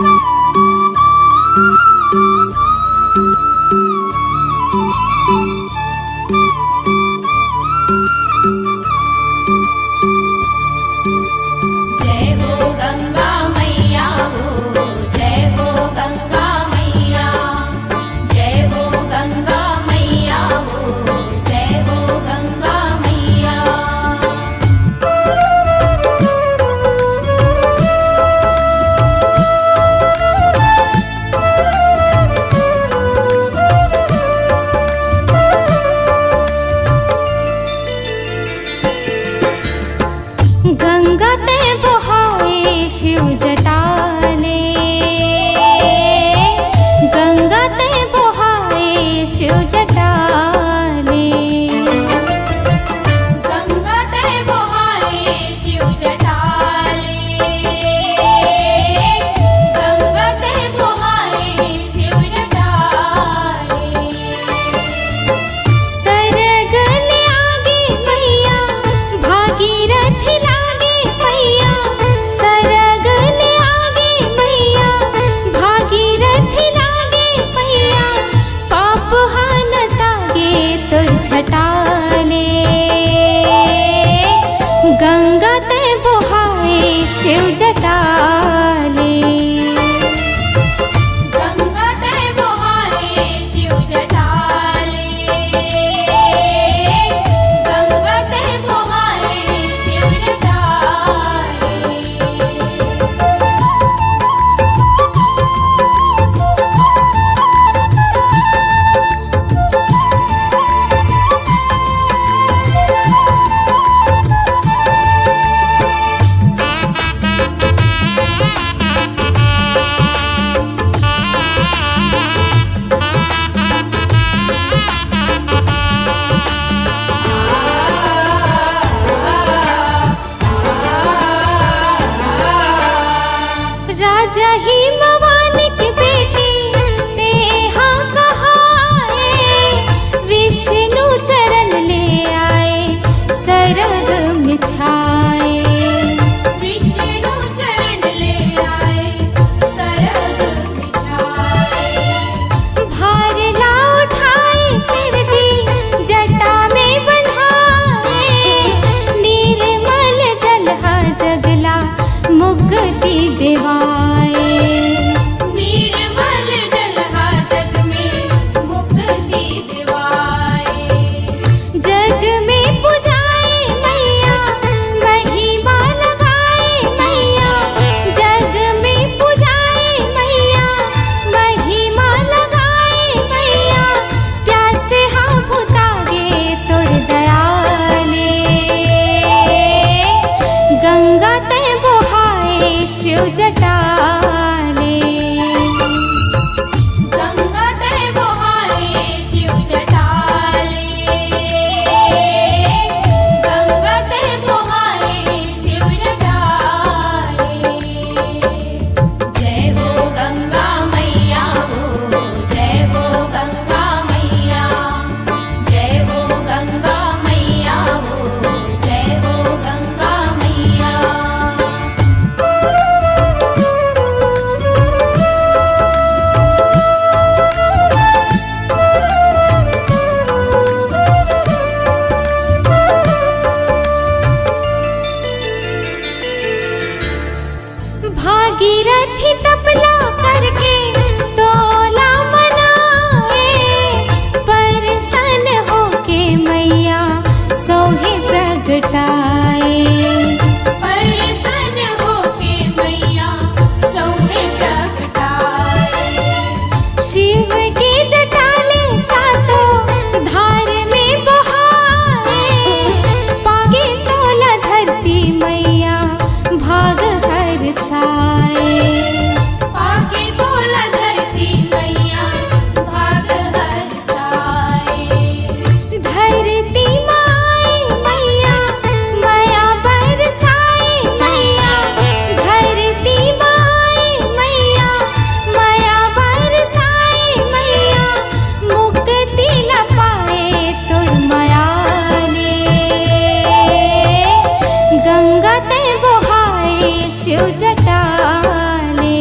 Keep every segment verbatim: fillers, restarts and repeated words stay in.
जय हो गंगा मैया हो, जय हो गंगा मैया, जय हो गंगा मैया हो, जय हो गंगा मैया। गंगा तैं बोहाए शिव जटा ले, गंगा तैं बोहाए शिव जटा ले। गंगा तैं बोहाए शिव जटा ले, गंगा तैं बोहाए शिव जटा ले। सरग ले आगे मैया भागीरथी लागे पैया, सरग ले आगे मैया भागीरथी लागे पैया, पाप हा न सागे तोर छटा ले। गंगा तैं बोहाए शिव जटा ले। गंगा तैं बोहाए शिव जटा ले। गंगा तैं बोहाए शिव जटा ले। राजा हिमवान के बेटी तेहा कहाए, विष्णु चरण ले आए सरग में छाए। विष्णु चरण ले आए सरग में छाए। भार ला उठाए शिव जी जटा में बन्हाए, निर्मल जल हा जग ला मुक्ति देवाए। निर्मल जल हा जग में मुक्ति देवाए। जग में पुजाए मैया, महिमा लगाए मैया, जग में पुजाए मैया, महिमा लगाए मैया, प्यास हा बुतागे तोर दया ले। गंगा तैं बोहाए शिव जटा ले। गंगा तैं बोहाए शिव जटा ले। गंगा तैं बोहाए शिव जटा ले। जय हो गंगा मैया हो, जय हो गंगा मैया, जय हो गंगा मैया हो, जय हो गंगा मैया। भागीरथी तपला करके तोला मनाए, परसन होके मैया सोहे प्रगटाए। परसन होके मैया सोहे प्रगटाए। शिव के जटा ले सातो धार में बोहाए, पाके तोला धरती मैया भाग हरसाए। पाके तोला धरती मैया भाग हरसाए। धरती माई मैया मया बरसाए मैया, धरती माई मैया मया बरसाए मैया, मुक्ति ला पाए तोर मया ले। गंगा तैं बोहाए शिव जटा ले।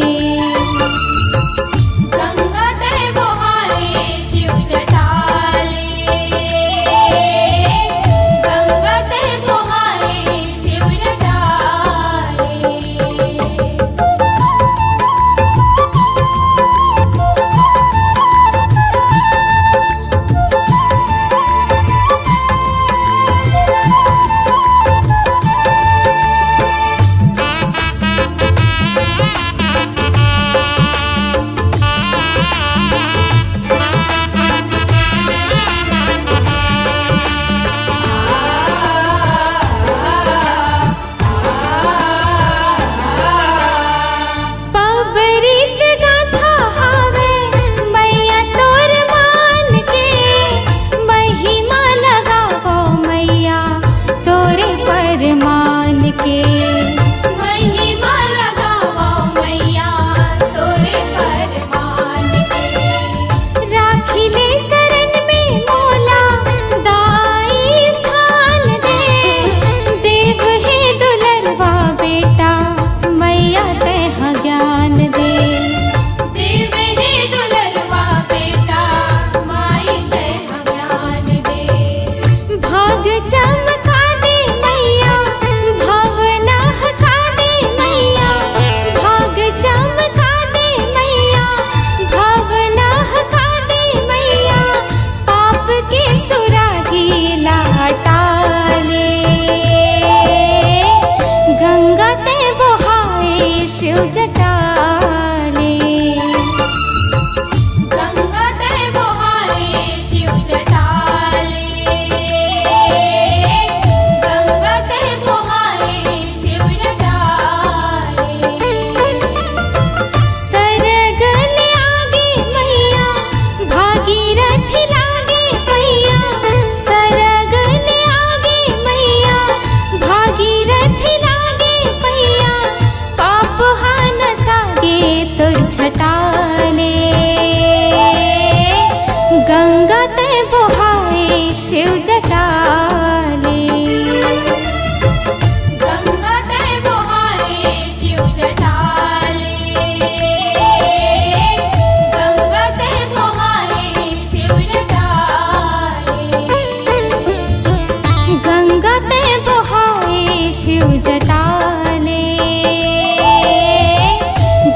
जटाले। गंगा तैं बोहाए शिव जटाले। गंगा तैं बोहाए शिव जटाले। सरग ले आगे मैया भागीरथी लागे पैया। सरग ले आगे मैया भागीरथी लागे पैया। पाप हा नसागे तोर छटाले। गंगा तैं बोहाए शिव जटाले। गंगा तैं बोहाए शिव जटाले। गंगा तैं बोहाए शिव जटाले। गंगा तैं बोहाए शिव जटाले।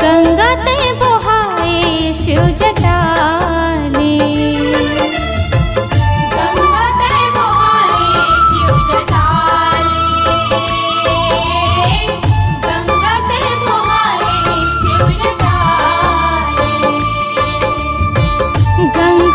गंगा तैं बोहाए शिव जटाले। गंगा तैं बोहाए शिव जटाले। गंगा तैं बोहाए शिव जटाले। गंगा